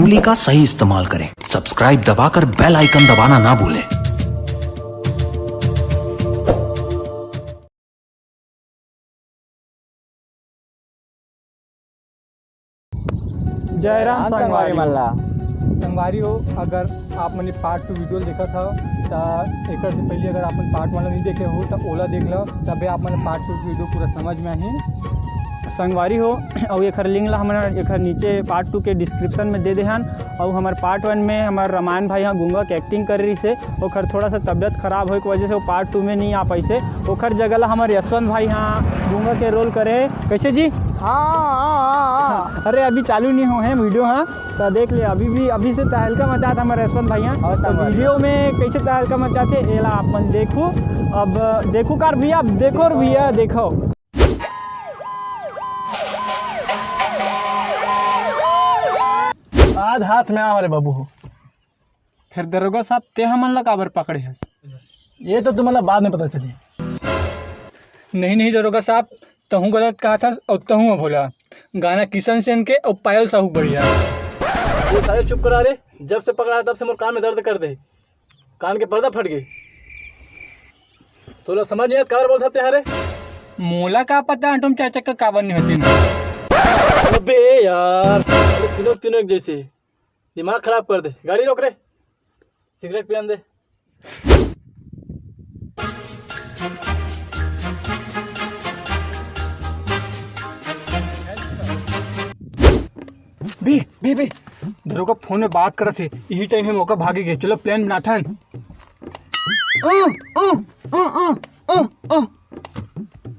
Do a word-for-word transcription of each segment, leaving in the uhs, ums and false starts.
उंगली का सही इस्तेमाल करें। सब्सक्राइब दबाकर बेल आइकन दबाना ना भूलें। जय राम संगवारी मन ला। संगवारी हो, अगर आप मन पार्ट टू वीडियो देखत हव, त एकर से पहले अगर आप मन पार्ट वन नहीं देखे हो, त ओला देख लो, तबे आप मन पार्ट टू वीडियो पूरा समझ में आही। संगवारी हो, अउ एकर लिंक ला हमन एकर नीचे पार्ट टू के डिस्क्रिप्शन में दे दे हन। अउ हमर पार्ट वन में हमर रमायन भाई ह गूंगा के एक्टिंग करे रहिसे, ओकर थोड़ा सा तबियत खराब होए के वजह से वो पार्ट टू में नहीं आ पाइसे। ओकर जगह ला हमर यशवंत भाई ह गूंगा के रोल करे। कैसे जी? हाँ, हाँ, हाँ, हाँ। अरे, अभी चालू नहीं हो है वीडियो, हाँ, तो देख ले, अभी भी, अभी से तहलका मचात हमर यशवंत भाई ह। हाँ, तो संगवारी। वीडियो में कैसे तहलका मचाथे, एला आप मन देखू। अब देखू कार भैया, देखो रे भैया, देखो। आज हाथ में आवा रे बाबू हो। फिर दरोगा साहब, ते हमन ला काबर पकड़े हस? ये तो तुमन ला बाद में पता चली। नहीं, नहीं दरोगा साहब, तहूँ गलत कहा था और तहूँ भोला। गाना किशन सेन के और पायल साहू बढ़िया। ये साले चुप करा रे, जब से पकड़ा है तब से मोर कान में दर्द कर दे, कान के पर्दा फट गई। तोला समझ नहीं आत काबर बोल सकते हरे? मोला का पता तुम चाचा का काबर नहीं होते। अबे यार, तीनों तीनों एक जैसे, दिमाग खराब कर दे। गाड़ी रोक रे, सिगरेट पियन दे। बे, बे, बे, दरोगा फोन में बात करत हे, यही टाइम में मौका भागे गए। चलो प्लान बनाथन।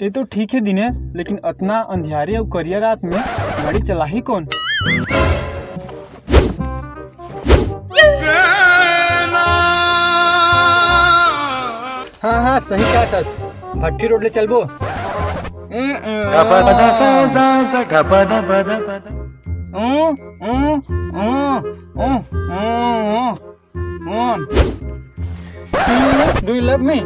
ये तो ठीक है दिनेश, लेकिन अतना अंधियारे अउ करिया रात में गाड़ी चलाही कौन? हाँ, हाँ, सही कहा सर, भट्ठी रोड ले चलबो। Do you love me?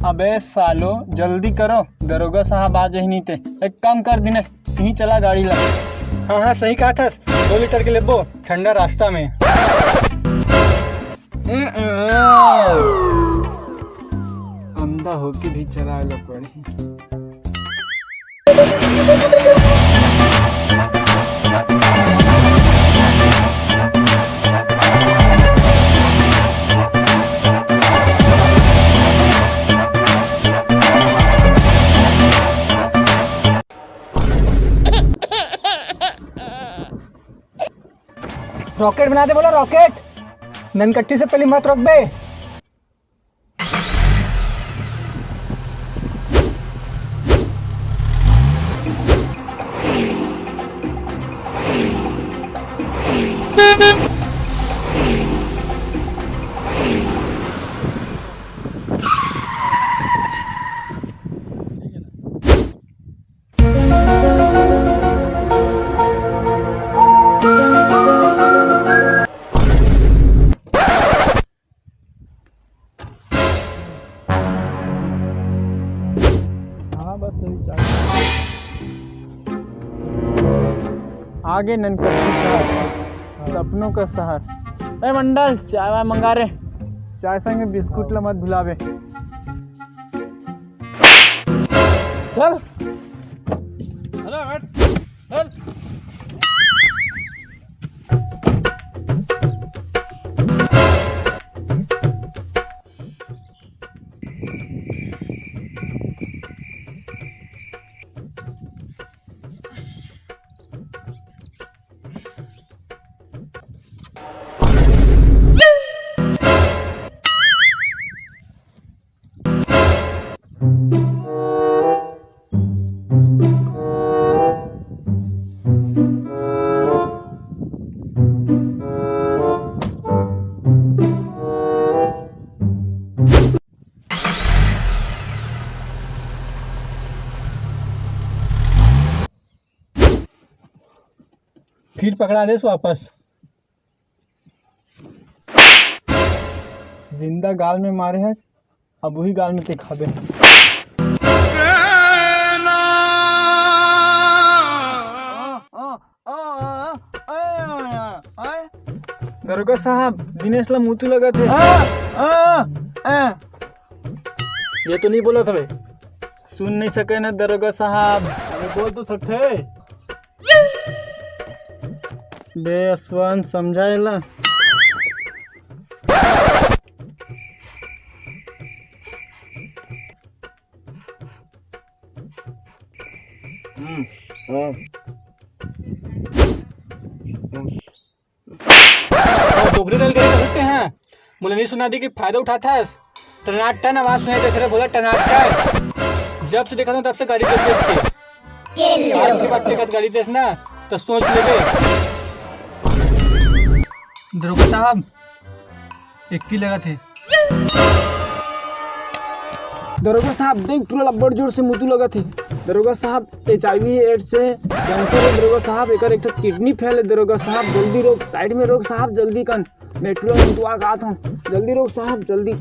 अबे सालो, जल्दी करो, दरोगा साहब आ जाही नहीं ते। एक काम कर दिनेश, यहीं चला गाड़ी ला। हाँ, हाँ, सही कहा था, दो लीटर के लेबो, ठंडा रास्ता में। अंधा होके भी चलाए ला पड़ी। रॉकेट बना दे, बोला रॉकेट। ननकट्टी से पहले मत रोकबे। हाँ, बस यही चाय। आगे ननकट्टी शहर, सपनों का शहर। ए मंडल, चाय वाय मंगा रे। चाय संगे बिस्कुट ला मत भुलावे। चल। चल। फिर पकड़ा देस वापस। जिंदा गाल में मारे हस, अब वही गाल में ते खाबे। आ, आ, आ, आ, आ। दरोगा साहब, दिनेश ला मुतू लगत हे। आ, आ, आ। ये तो नहीं बोलत हवे। सुन नहीं सके न दरोगा साहब। अरे बोल तो सकथे। बे असवन, समझा एला। हम्म, हाँ। और डोकरी रेलगाड़ी कर सकते हैं। मोला नहीं सुना दी कि फायदा उठाथस। टनाटन आवाज सुनाई देथे रे, बोला टनाटन। जब से देखा था तब से गाड़ी देख देख के। अब की बात देखत गाड़ी देस ना, तो सोच लेबे। दरोगा साहब, एक ही लगा थे। दरोगा साहब, देख टूरा ला बड़ जोर से मुतू लगत हे। दरोगा साहब, एचआईवी एड्स हे, कैंसर हे दरोगा साहब, एकर एक ठो किडनी फेल हे दरोगा साहब, जल्दी रोक, साइड में रोक साहब, जल्दी कन। मैं टूरा मुतुआ के आत हूँ, जल्दी रोक साहब, जल्दी।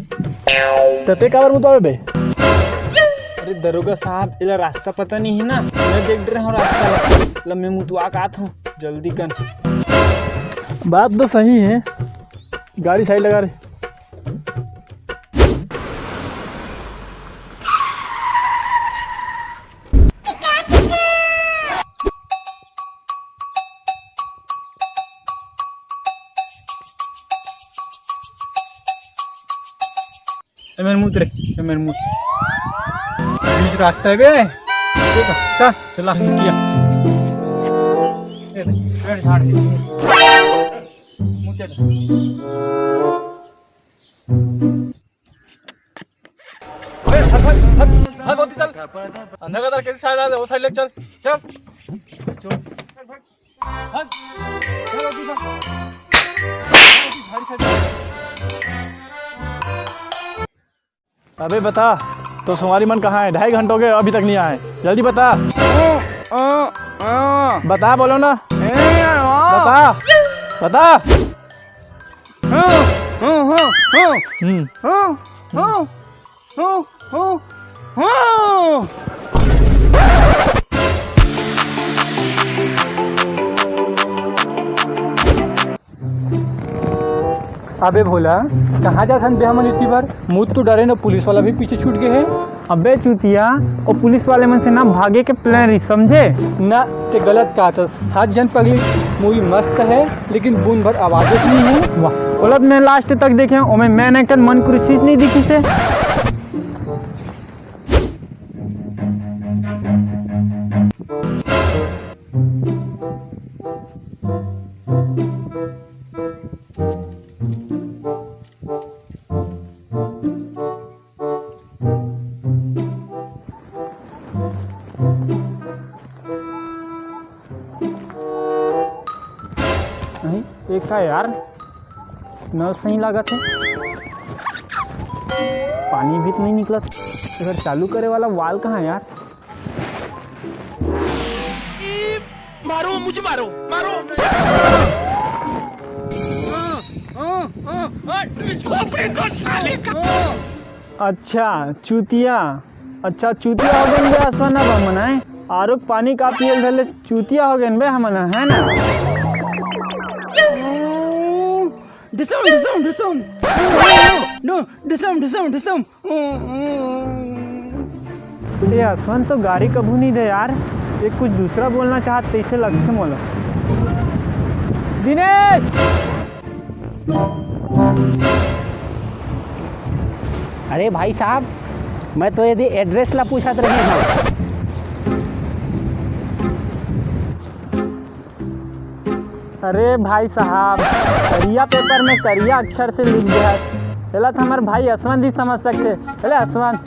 तते काबर मुतवाबे बे? अरे दरोगा साहब, एला रास्ता पता नहीं है ना, मैं देख रहे हूँ रास्ता ला, ला मैं मुतुआ के आत हूँ, जल्दी कन। बात तो सही है, गाड़ी साइड लगा रे। ए मेरे मुंह रे, ए मेरे मुंह। बीच रास्ता है बे। ठीक है, चल, चला, किया। ए, ए, झाड़ दे। मुंह चल। अबे, भाग, भाग, भाग, भाग, भाग, चल। अंधा का दर कैसे साइड आ, वो साइड ले चल, चल। चल। भाग, भाग, भाग, भाग। अबे बता, तो संगवारी मन कहाँ है? ढाई घंटों के अभी तक नहीं आए, जल्दी बता। बता, बोलो ना। बता, बता। हम्म। अबे भोला, कहाँ जाथन बे हमन इतनी बार? मुत तो डरे न, पुलिस वाला भी पीछे छूट गए है। अबे चूतिया, ओ पुलिस वाले मन से ना भागे के प्लान रही, समझे? ना, ते गलत कहा था। हाथ जन पगली, मूवी मस्त है, लेकिन बूंद भर आवाज नहीं है। वाह, बोलत मैं लास्ट तक देखे, ओमे मैन एक्टर मन क्रूसीज नहीं दिखी से। नहीं, एक था यार, नल सही लागत है, पानी भी तो नहीं निकलत। अगर चालू करे वाला वाल कहाँ है यार? मारो, मुझे मारो, मारो। खोपड़ी तो साले का। अच्छा, चूतिया। अच्छा, चूतिया हो गए बे असवन अब हमन, हैं? आरो के पानी का पियल धर ले, चूतिया हो गए बे हमन, है ना? ढिसम, ढिसम, ढिसम। नो, ढिसम, ढिसम, ढिसम। ये असवन तो गारी कभू नहीं दे यार, ये कुछ दूसरा बोलना चाहत तैसे लगथे मोला। दिनेश! अरे भाई साहब, मैं तो यदि एड्रेस ला पूछत रहे हूँ। अरे भाई साहब, करिया पेपर में करिया अक्षर से लिख दे है। चला तो हमारे भाई असवंत ही समझ सकते। चले असवंत।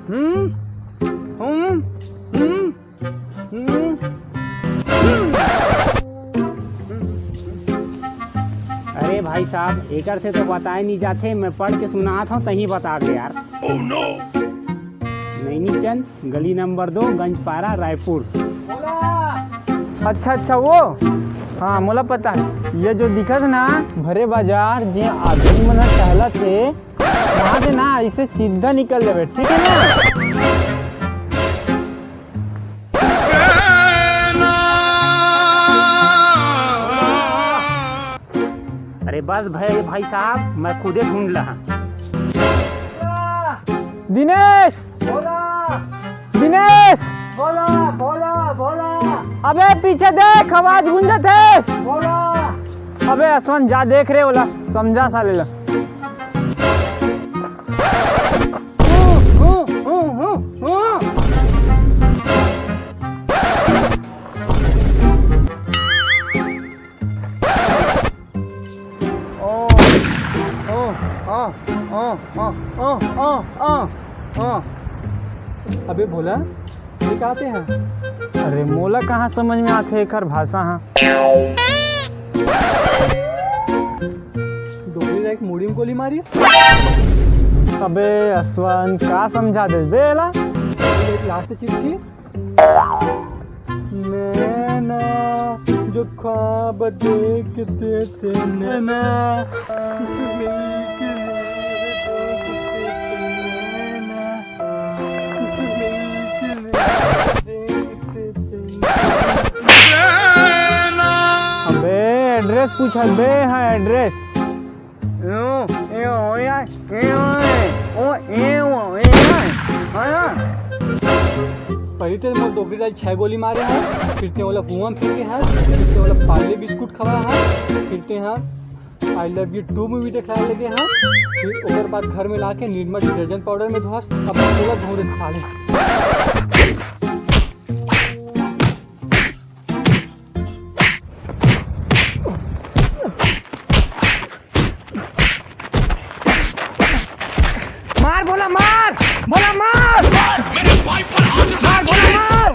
हम्म, हम्म, हम्म, हम्म। अरे भाई साहब, एकर से तो बताए नहीं जाथे, मैं पढ़ के सुनात हूँ, तहीं बता दे यार। Oh no! नैनी चंद, गली नंबर दो, गंजपारा, रायपुर। अच्छा, अच्छा, वो? हाँ, मोला पता है। ये जो दिखत ना, भरे बाजार, जे आदमी मन ह टहलत हे, वहाँ से ना ऐसे सीधा निकल लेबे, ठीक है ना? बस भाई, भाई साहब, मैं खुदे ढूंढ लहा। दिनेश! भोला! दिनेश! भोला, भोला, भोला! अबे पीछे देख, आवाज गूंजत हे। भोला! अबे असवन, जा देख रे, ओला समझा साले ला। ओ, ओ, आ, आ। अबे भोला, ये का आते हैं? अरे, मोला कहाँ समझ में आथे एकर भाषा, हाँ? डोकरी ला एक मुड़ी में गोली मारी। अबे असवन, का समझा देस बे एला? एक लास्ट चिट्ठी। नैना जो ख्वाब देखते थे नैना। अबे एड्रेस पूछत बे, हाँ एड्रेस। पहले तो मोर डोकरी ला छह गोली मारे हैं, फिर ते ओला कुआं में फेंके हैं, फिर ते ओला पार्ले बिस्कुट खवाए हैं, फिर ते हैं I love you two movie दिखाए लगे हैं, फिर ओकर बाद घर में लाके निरमा डिटर्जेंट पाउडर में धोस, अब ओला धो दे साले। मार भोला, मार! भोला, मार! मार! मेरे भाई पर हाथ उठा मार भोला, मार!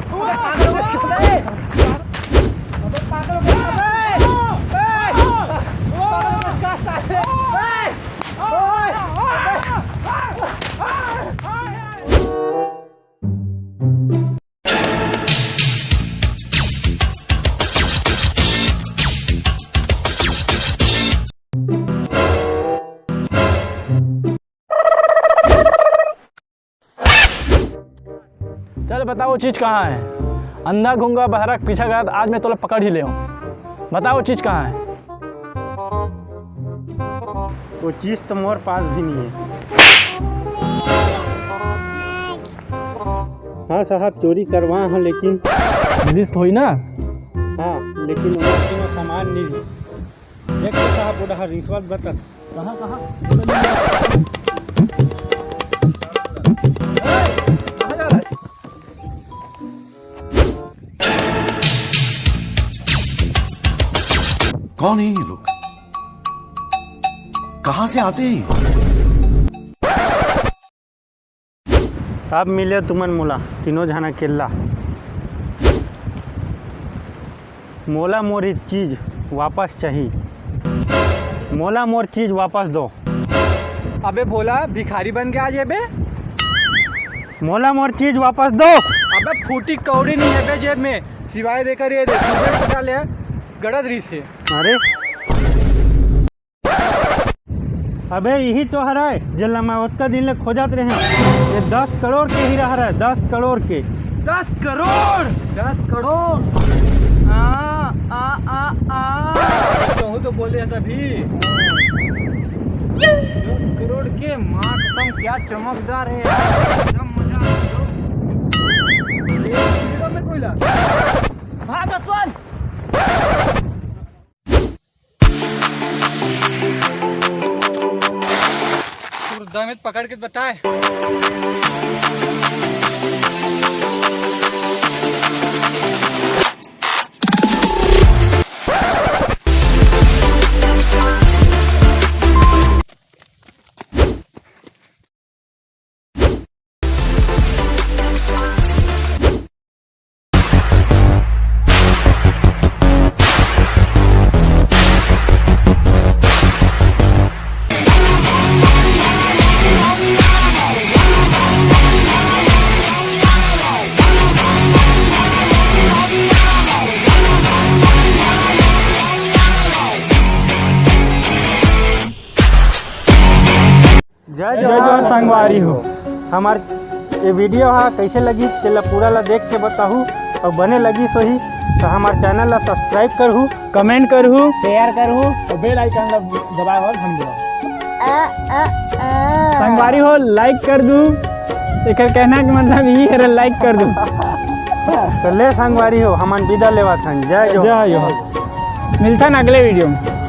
अबे पागल हो गया, अबे! अबे पागल हो गया, अबे! ए! पागल हो गया, साले! ए! ओए! चल बता, वो चीज कहाँ है? अंधा, गूंगा, बहरा, पीछा करत, आज मैं तोला पकड़ ही ले हूँ। बता, वो चीज कहाँ है? वो चीज तो मोर पास भी नहीं है। हाँ साहब, चोरी करवा हूँ, लेकिन पुलिस थोड़ी ना। हाँ, लेकिन वो तीनों सामान नहीं है। देख तो साहब, वो डहा रिश्वत बता। कहाँ, कहाँ? कौन है ये लोग? कहाँ से आते हैं? अब मिले तुमन मोला, तीनों झन अकेल्ला। मोला मोर चीज वापस चाही। मोला मोर चीज वापस दो। अबे भोला, भिखारी बन के आ जेबे? मोला मोर चीज वापस दो। अबे फूटी कौड़ी नहीं है बे जेब में, सिवाय देकर ये देख, सुबह उठा ले, गड़त रही से। अरे, अबे इही तो हरय, जेला मैं ओतका दिन ले खोजत रहें। ये दस करोड़ के हीरा हरय, दस करोड़ के। दस करोड़? दस करोड़? आ, आ, आ, आ। कहूँ तो बोले तभी। दस करोड़ के, माँ कसम, क्या चमकदार है यार, एकदम मजा आ गया। ये हीरा में कोयला। भाग असवन। तोर दम हे त पकड़ के बताए। जय जोहार संगवारी हो। हमार ये वीडियो हा कैसे लगी, तेला पूरा ला देख के बताहू। अउ बने लगिस होही त हमर channel ला subscribe करहू, comment करहू, share करहू। अउ bell icon ला दबाए बर झन भूलव। संगवारी हो, like कर दू। एकर कहना के मतलब ये हरे, like कर दू। त ले संगवारी हो, हमन बिदा लेवत हन। जय जोहार। जय जोहार। मिलथन अगले video में।